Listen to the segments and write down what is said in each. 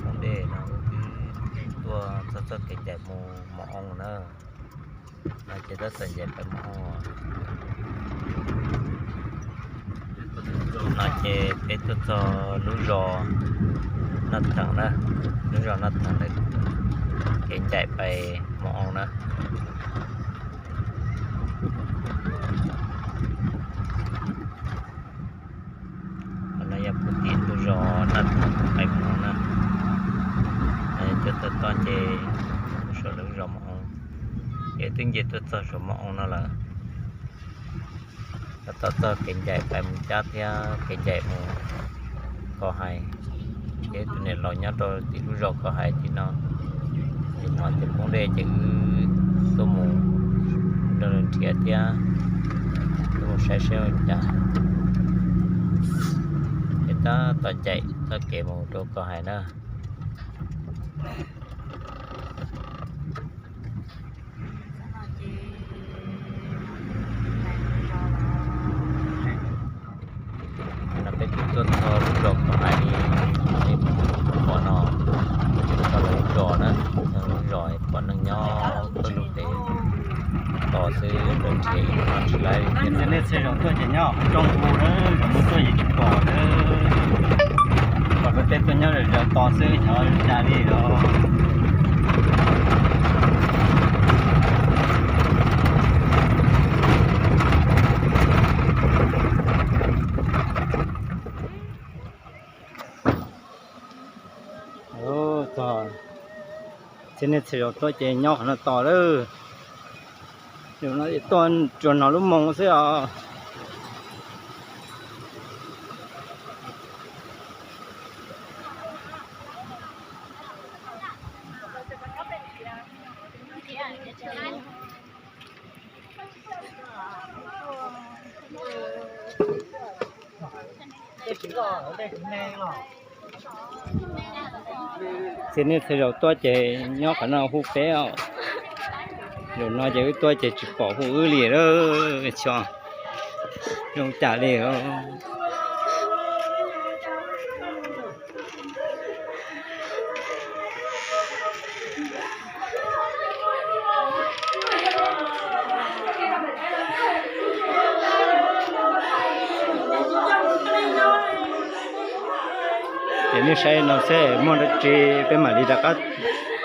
Poob dej no wb tuaj txog txoj kev ncaim mus Mos Oo na. No ces tab tom ncaim pais Mos Oo. No ces peb tuaj txog lub zos Naj Theem na, lub zos Naj Theem ntawd, kev ncaim pais Mos Oo na. Qhov no yog puag tim lub zos Naj Theem pais Mos Oo na. Cov toj toj nce saum lub zos Mos Oo, ces twb nce tuaj txog saum Mos Oo no lawm. Tab tom txog kev ncaim pais mus Cab thiab kev ncaim mus Kos Hais. Ces tus niam laus nyob rau tim lub zos Kos Hais tim no, nim no ces poob dej ces wb tuaj mus nrog nws nrhiav thiab tuaj mus saib seb ua cas. Ces tab tom ncaim txoj kev mus rau Kos Hais na. No peb twb tuaj txog lub zos Kos Hais li, pom no, txog lub zos na, lub zos pom neeg nyob pawg lug pem tos xwb, nrhiav ib hnub no tsis laib li thiab. Nej txhia zaus tuaj ces nyob qhov rooj u na, zaum no tuaj ces tsis pom na. Pom peb tuaj nyob zaum tos xwb xyov cas li os. Txhia nej txhia zaus tuaj ces nyob qhov no tos lawm. Zaum no tuaj tsuas hnov lub moo xwb os. Txhia nej txhia zaus tuaj ces nyob qhov no hu peb os. Zaum no ces wb tuaj ces tsis pom hu wb li lawm, xyov zoo cas li. Ces nej saib no xwb, muaj dab tsi peb mam li rov qab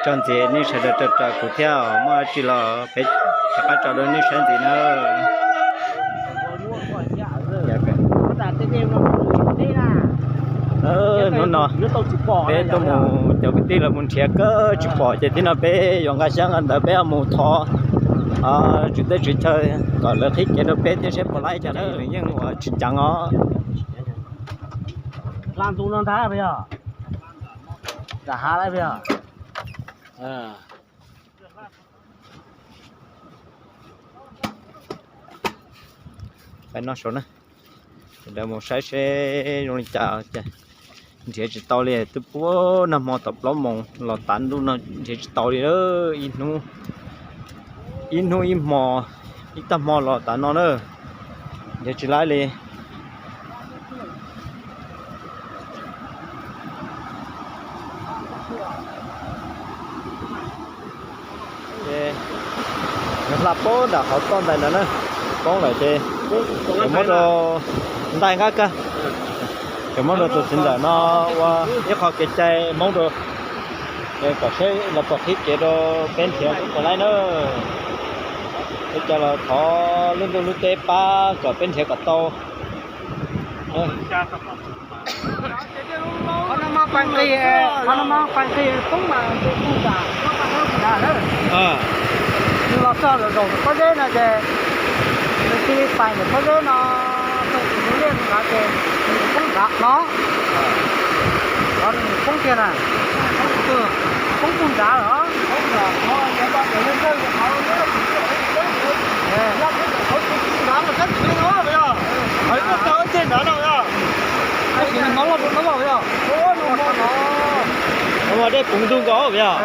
tso ntxiv, nej sawv daws rau kuv thiab, muaj dab tsi los peb rov qab tso rau nej saib ntxiv na. Hnub no peb tuaj mus, cov kwv tij los mus nrhiav kawg tsis pom, ces tib no peb yuav nqa xyab nqa ntawv peb mus thov tswv teb tswv chaw kom lawv qhib kev rau peb thiab seb puas laib cas na, nws yeej ua tsis nceev os. Hla ntu no ntag puas yog? Nram hav lawm puas yog? Peb noj saum na, sawv daws mus saib seb zoo li cas. Nrhiav tsis tau li, twb puag nag hmo thaum plaub moos los tav ntuj no nrhiav tsis tau li. Ib hnub, ib hnub ib hmo, ib tag hmo los tav no na, nrhiav tsis laib li. Nws hla poob nram qhov toj ntais ntawd na, poob lawm ces yuav muab rau ntais nqaj kag, yuav muab rau tus txiv ntxawm no ua ib qho kev cai Hmoob rau, kom seb los puas qhib kev rau peb nrhiav puas laib na. Peb cov los thov lub ntuj lub teb pab kom peb nrhiav kom tau. Qhov no mas pais nqis, qhov no mas pais nqis poob mas nqis poob nram, poob nram na. Nws los txog zaum pob zeb no ces nws cia li pais ntawm pob zeb no, txog tus ntug liaj nrad ces nws poob nrad no. Qhov nws poob kiag na, poob poob nrad los. Tab sis nws hnov loj, hnov loj yog. Hnov dej puv ntug nkaus yog.